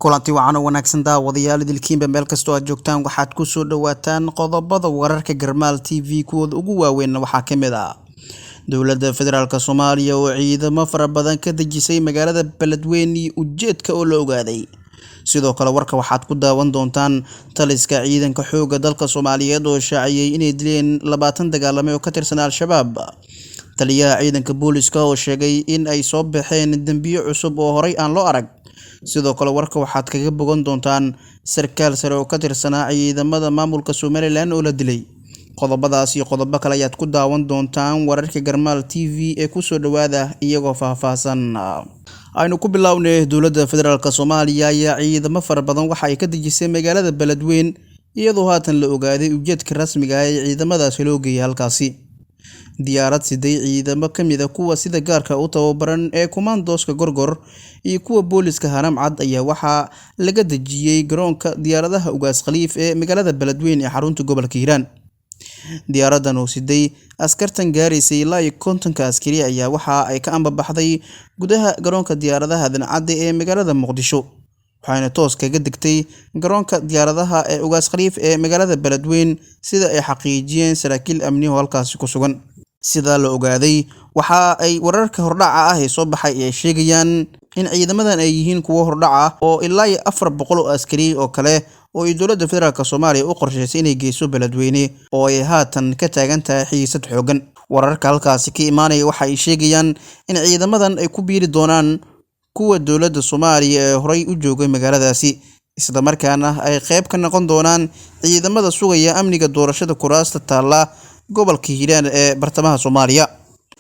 Kulanti wacan oo wanaagsan daawadayaal, idilkiinba meel kastoo aad joogtaan waxaad ku soo dhawaataan qodobada wararka Garmaal TV kuwooda ugu waaweyn. Waxaa ka mid ah dowladda federaalk Soomaaliya oo ciidamo fara badan ka dejisay magaalada Beledweyne iyo ujeedka oo la ogaaday. Sidoo kale warka waxaad ku daawan doontaan taliska ciidanka xoogga dalka Soomaaliyeed oo shaaciyey inay dileen 20 dagaalame oo ka tirsan Al-Shabaab. Taliyaha ciidanka booliska oo sheegay in ay soo baxeen dembiyo cusub oo horey aan loo arag. Sidoo kale warka waxaad kaga bogan doontaan sarkaal sare oo ka tirsanaa ciidamada maamulka Somaliland oo la dilay. Qodobadaas iyo qodobo kale ayaad ku daawan doontaan wararka Garmaal TV ee kusoo dhawaada iyagoo faahfaahsan. Aynu ku bilownay, dowladda federaalk Soomaaliya ayaa ciidamo fara badan waxa ay ka dejisay magaalada Beledweyne, iyadoo haatan la ogaaday ujeedka rasmiga ah ee ciidamadaasi loo geeyay halkaasi. Diyaarad siday ciidamo ka mid a kuwa sida gaarka u tababaran ee kumaandooska Gorgor iyo kuwa booliska Haramcad ayaa waxaa laga dejiyey garoonka diyaaradaha Ugaas Khaliif ee magaalada Beledweyne ee xarunta gobolka Hiiraan. Diyaaradan oo siday askartan gaaraysay ilaa iyo 50-ka askari ayaa waxa ay ka ambabaxday gudaha garoonka diyaaradaha Dancadde ee magaalada Muqdisho, waxayna toos kaga degtay garoonka diyaaradaha ee Ugaas Khaliif ee magaalada Beledweyne, sida ay xaqiijiyeen saraakiil amni oo halkaasi ku sugan. Sidaa la ogaaday, waxa ay wararka hordhaca ah ee soo baxay ay sheegayaan in ciidamadan ay yihiin kuwo hordhac ah oo ilaa iyo 400 oo askari oo kale oo ay dowladda federaalk Soomaaliya u qorshaysay inay geyso Beledweyne oo ay haatan ka taagan tahay xiisad xoogan. Wararka halkaasi ka imaanaya waxa ay sheegayaan in ciidamadan ay ku biiri doonaan kuwa dowladda Soomaaliya ee horey u joogay magaaladaasi, islamarkaana ay qayb ka noqon doonaan ciidamada sugaya amniga doorashada kuraasta taalla gobolka Hiiraan ee bartamaha Soomaaliya.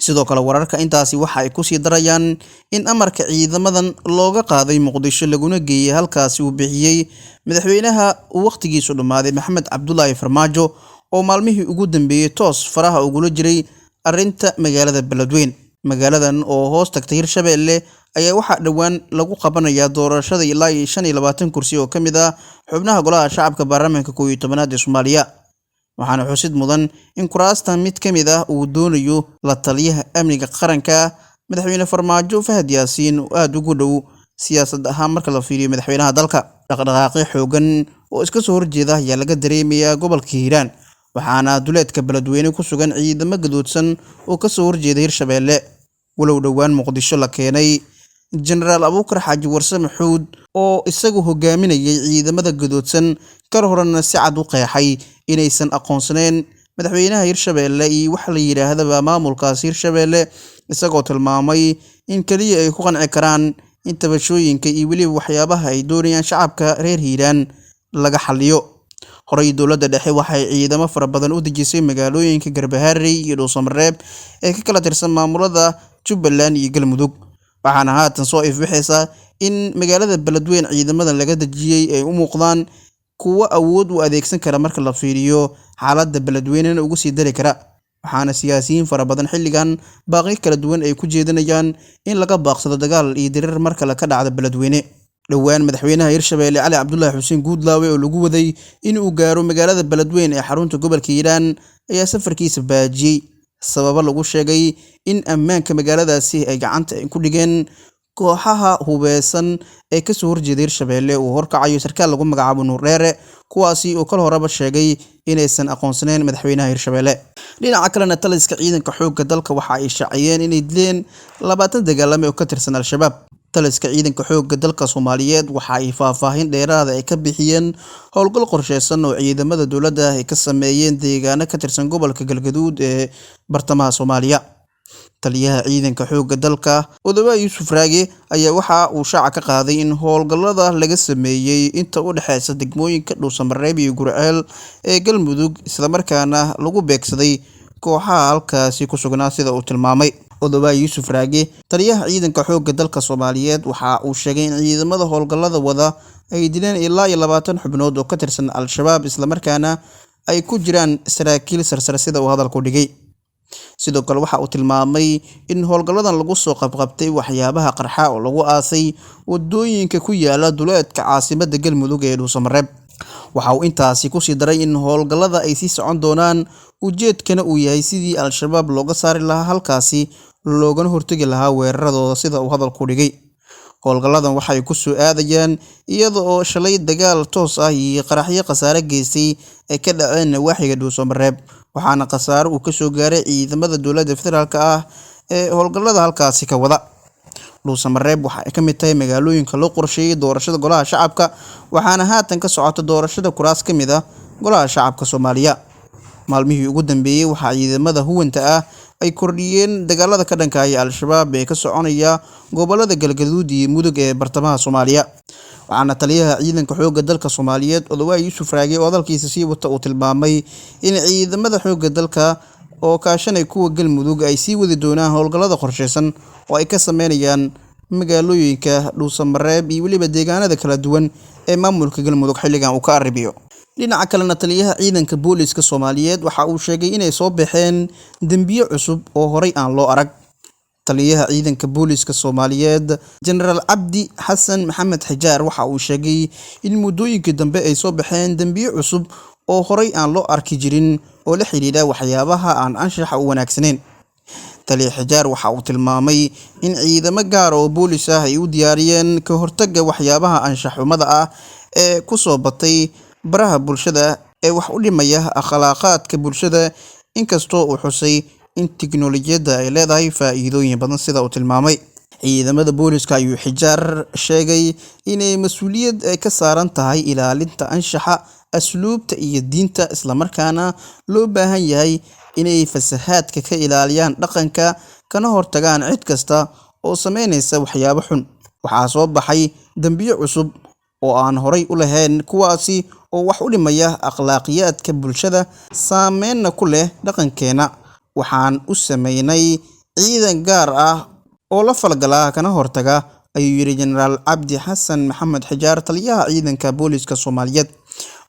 Sidoo kale wararka intaasi waxa ay kusii darayaan in amarka ciidamadan looga qaaday Muqdisho laguna geeyey halkaasi uu bixiyey madaxweynaha uu wakhtigiisu dhammaaday Maxamed Cabdulaahi Farmaajo, oo maalmihii ugu dambeeyey toos faraha ugula jiray arrinta magaalada Beledweyne. Magaaladan oo hoos tagtay Hirshabeelle ayaa waxaa dhowaan lagu qabanayaa doorashada ilaa iyo 25 kursi oo ka mid ah xubnaha golaha shacabka baarlamaanka 11aad ee Soomaaliya. Waxaana xusid mudan in kuraastan mid ka mid ah uu doonayo la taliyaha amniga qaranka madaxweyne Farmaajo Fahad Yaasiin oo aada ugu dhow siyaasad ahaan marka la fiiriyo madaxweynaha dalka. Dhaqdhaqaaqyo xoogan oo iska soo horjeeda ayaa laga dareemayaa gobolka Hiiraan, waxaana duleedka Beledweyne ku sugan ciidamo gadoodsan oo kasoo horjeeda Hirshabeelle. Walow dhowaan Muqdisho la keenay Jenaraal Abuukar Xaaji Warsame Xuud oo isagu hogaaminayay ciidamada gadoodsan, kar horena si cad u qeexay inaysan aqoonsaneyn madaxweynaha Hirshabeelle iyo waxa la yidhaahdaba maamulkaasi Hirshabeelle, isagoo tilmaamay in keliya ay ku qanci karaan in tabashooyinka iyo weliba waxyaabaha ay doonayaan shacabka reer Hiiraan laga xaliyo. Horey dowladda dhexe waxay ciidamo fara badan u dejisay magaalooyinka Garbaharey iyo Dhuusamareeb ee ka kala tirsan maamulada Jubbaland iyo Galmudug, waxaana haatan soo ifbixaysa in magaalada Beledweyne ciidamadan laga dejiyey ay u muuqdaan kuwo awood u adeegsan kara marka la fiiriyo xaaladda Beledweynena ugu sii dari kara. Waxaana siyaasiyiin fara badan xilligan baaqyo kala duwan ay ku jeedinayaan in laga baaqsado dagaal iyo dirir mar kale ka dhacda Beledweyne. Dhowaan madaxweynaha Hirshabeelle Cali Cabdulaahi Xuseen Guudlaawe oo lagu waday in uu gaaro magaalada Beledweyne ee xarunta gobolka Hiiraan ayaa safarkiisa baajiyey, sababo lagu sheegay in ammaanka magaaladaasi ay gacanta ku dhigeen kooxaha hubeysan ee kasoo horjeeda Hirshabeelle uu horkacayo sarkaal lagu magacaabo Nuur Dheere, kuwaasi oo kal horeba sheegay inaysan aqoonsaneyn madaxweynaha Hirshabeelle. Dhinaca kalena taliska ciidanka xoogga dalka waxa ay shaaciyeen inay dileen 20 dagaalame oo ka tirsan Al-Shabaab. Taliska ciidanka xoogga dalka Soomaaliyeed waxa ay faahfaahin dheeraada ay ka bixiyeen howlgal qorsheysan oo ciidamada dowladda ay ka sameeyeen deegaano ka tirsan gobolka Galgaduud ee bartamaha Soomaaliya. Taliyaha ciidanka xoogga dalka Odoba Yuusuf Raage ayaa waxa uu shaaca ka qaaday in howlgallada laga sameeyey inta u dhexeysa degmooyinka Dhuusamareeb iyo Gurceel ee Galmudug, islamarkaana lagu beegsaday kooxaha halkaasi ku sugnaa, sida uu tilmaamay Odoba Yuusuf Raage. Taliyaha ciidanka xoogga dalka Soomaaliyeed waxa uu sheegay in ciidamada howlgallada wada ay dileen ilaa iyo 20 xubnood oo ka tirsan Al-Shabaab, islamarkaana ay ku jiraan saraakiil sarsare, sida uu hadalku dhigay. Sidoo kale waxa uu tilmaamay in howlgalladan lagu soo qabqabtay waxyaabaha qarxa oo lagu aasay wadooyinka ku yaala duleedka caasimadda Galmudug ee Dhuusamareeb. Waxa uu intaasi kusii daray in howlgallada ay sii socon doonaan, ujeedkana uu yahay sidii Al-Shabaab looga saari lahaa halkaasi loogana hortegi lahaa weeraradooda, sida uu hadalku dhigay. Howlgalladan waxay ku soo aadayaan iyada oo shalay dagaal toos ah iyo qaraxyo khasaare geystay ay ka dhaceen nawaaxiga Dhuusamareeb, waxaana khasaare uu kasoo gaaray ciidamada dowladda federaalk ah ee howlgallada halkaasi ka wada. Dhuusamareeb waxa ay ka mid tahay magaalooyinka loo qorsheeyay doorashada golaha shacabka, waxaana haatan ka socota doorashada kuraas ka mid ah golaha shacabka Soomaaliya. Maalmihii ugu dambeeyay waxaa ciidamada huwanta ah ay kordhiyeen dagaalada ka dhanka ah ee Al-Shabaab ee ka soconaya gobolada Galgaduud iyo Mudug ee bartamaha Soomaaliya. Waxaana taliyaha ciidanka xoogga dalka Soomaaliyeed Odawaay Yuusuf Raage oo hadalkiisa sii wata uu tilmaamay in ciidamada xoogga dalka oo kaashanay kuwa Galmudug ay sii wadi doonaan howlgallada qorsheysan oo ay ka sameynayaan magaalooyinka Dhuusamareeb iyo weliba deegaanada kala duwan ee maamulka Galmudug xilligan uu ka arribiyo. Dhinaca kalena, taliyaha ciidanka booliiska Soomaaliyeed waxa uu sheegay inay soo baxeen dembiyo cusub oo horey aan loo arag. Taliyaha ciidanka booliiska Soomaaliyeed Jenaraal Cabdi Xasan Maxamed Xijaar waxa uu sheegay in muddooyinkii dambe ay soo baxeen dembiyo cusub oo horey aan loo arki jirin oo la xidhiidha waxyaabaha aan anshaxa u wanaagsanayn. Taliya Xijaar waxa uu tilmaamay in ciidamo gaar oo boolis ah ay u diyaariyeen ka hortagga waxyaabaha anshax xumada ah ee ku soo batay baraha bulshada ee wax u dhimaya akhlaaqaadka bulshada, inkastoo uu xusay in tiknoolajiyadda ay leedahay faa'iidooyin badan sida uu tilmaamay. Ciidamada booliska ayuu Xijaar sheegay inay mas-uuliyad ay ka saaran tahay ilaalinta anshaxa, asluubta iyo diinta, islamarkaana loo baahan yahay inay fasahaadka ka ilaaliyaan dhaqanka kana hortagaan cid kasta oo sameynaysa waxyaabo xun. Waxaa soo baxay dembiyo cusub oo aan horay u lahayn, kuwaasi oo wax u dhimaya akhlaaqiyaadka bulshada, saameynna ku leh dhaqankeena. Waxaan u sameynay ciidan gaar ah oo la falgala kana hortaga, ayuu yiri Jenaraal Cabdi Xasan Maxamed Xijaar, taliyaha ciidanka booliiska Soomaaliyeed.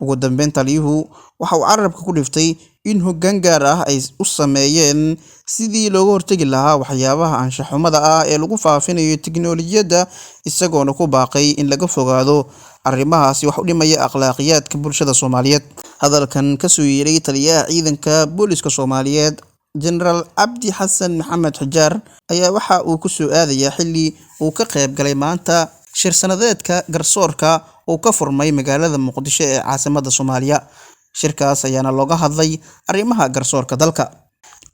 Ugu dambeyn, taliyuhu waxa uu carabka ku dhiftay in hoggaan gaar ah ay u sameeyeen sidii looga hortagi lahaa waxyaabaha anshax xumada ah ee lagu faafinayo tiknoolajiyadda, isagoona ku baaqay in laga fogaado arrimahaasi wax u dhimaya akhlaaqiyaadka bulshada Soomaaliyeed. Hadalkan kasoo yeeray taliyaha ciidanka booliiska Soomaaliyeed Jenaraal Cabdi Xasan Maxamed Xijaar ayaa waxa uu ku soo aadayaa xilli uu ka qayb galay maanta shir sanadeedka garsoorka oo ka furmay magaalada Muqdisho ee caasimadda Soomaaliya. Shirkaas ayaana looga hadlay arrimaha garsoorka dalka.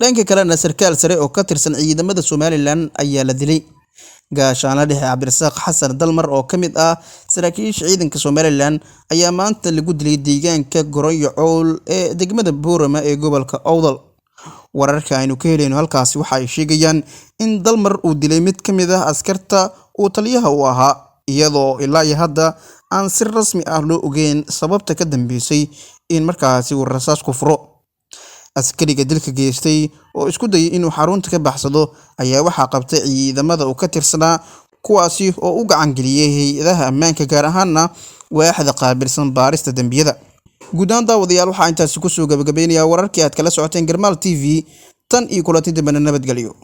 Dhanka kalena, sarkaal sare oo ka tirsan ciidamada Somalilan ayaa la dilay. Gaashaanle dhexe Cabdirasaaq Xasan Dalmar oo ka mid ah saraakiisha ciidanka Somalilan ayaa maanta lagu dilay deegaanka Goronyo Cowl ee degmada Boorama ee gobolka Awdal. Wararka aynu ka helayno halkaasi waxa ay sheegayaan in Dalmar uu dilay mid ka mid ah askarta uu taliyaha u ahaa, iyadoo ilaa iyo hadda aan si rasmi ah loo ogeyn sababta ka dambeysay in markaasi uu rasaas ku furo. Askariga dilka geystay oo isku dayay inuu xarunta ka baxsado ayaa waxaa qabtay ciidamada uu ka tirsanaa, kuwaasi oo u gacan geliyay hay-adaha ammaanka, gaar ahaana waaxda qaabilsan baarista dembiyada. Guud ahaan daawadayaal, waxaa intaasi kusoo gabagabeynayaa wararkii aad kala socoteen Garmaal TV. Tan iyo kulanti dambena, nabadgelyo.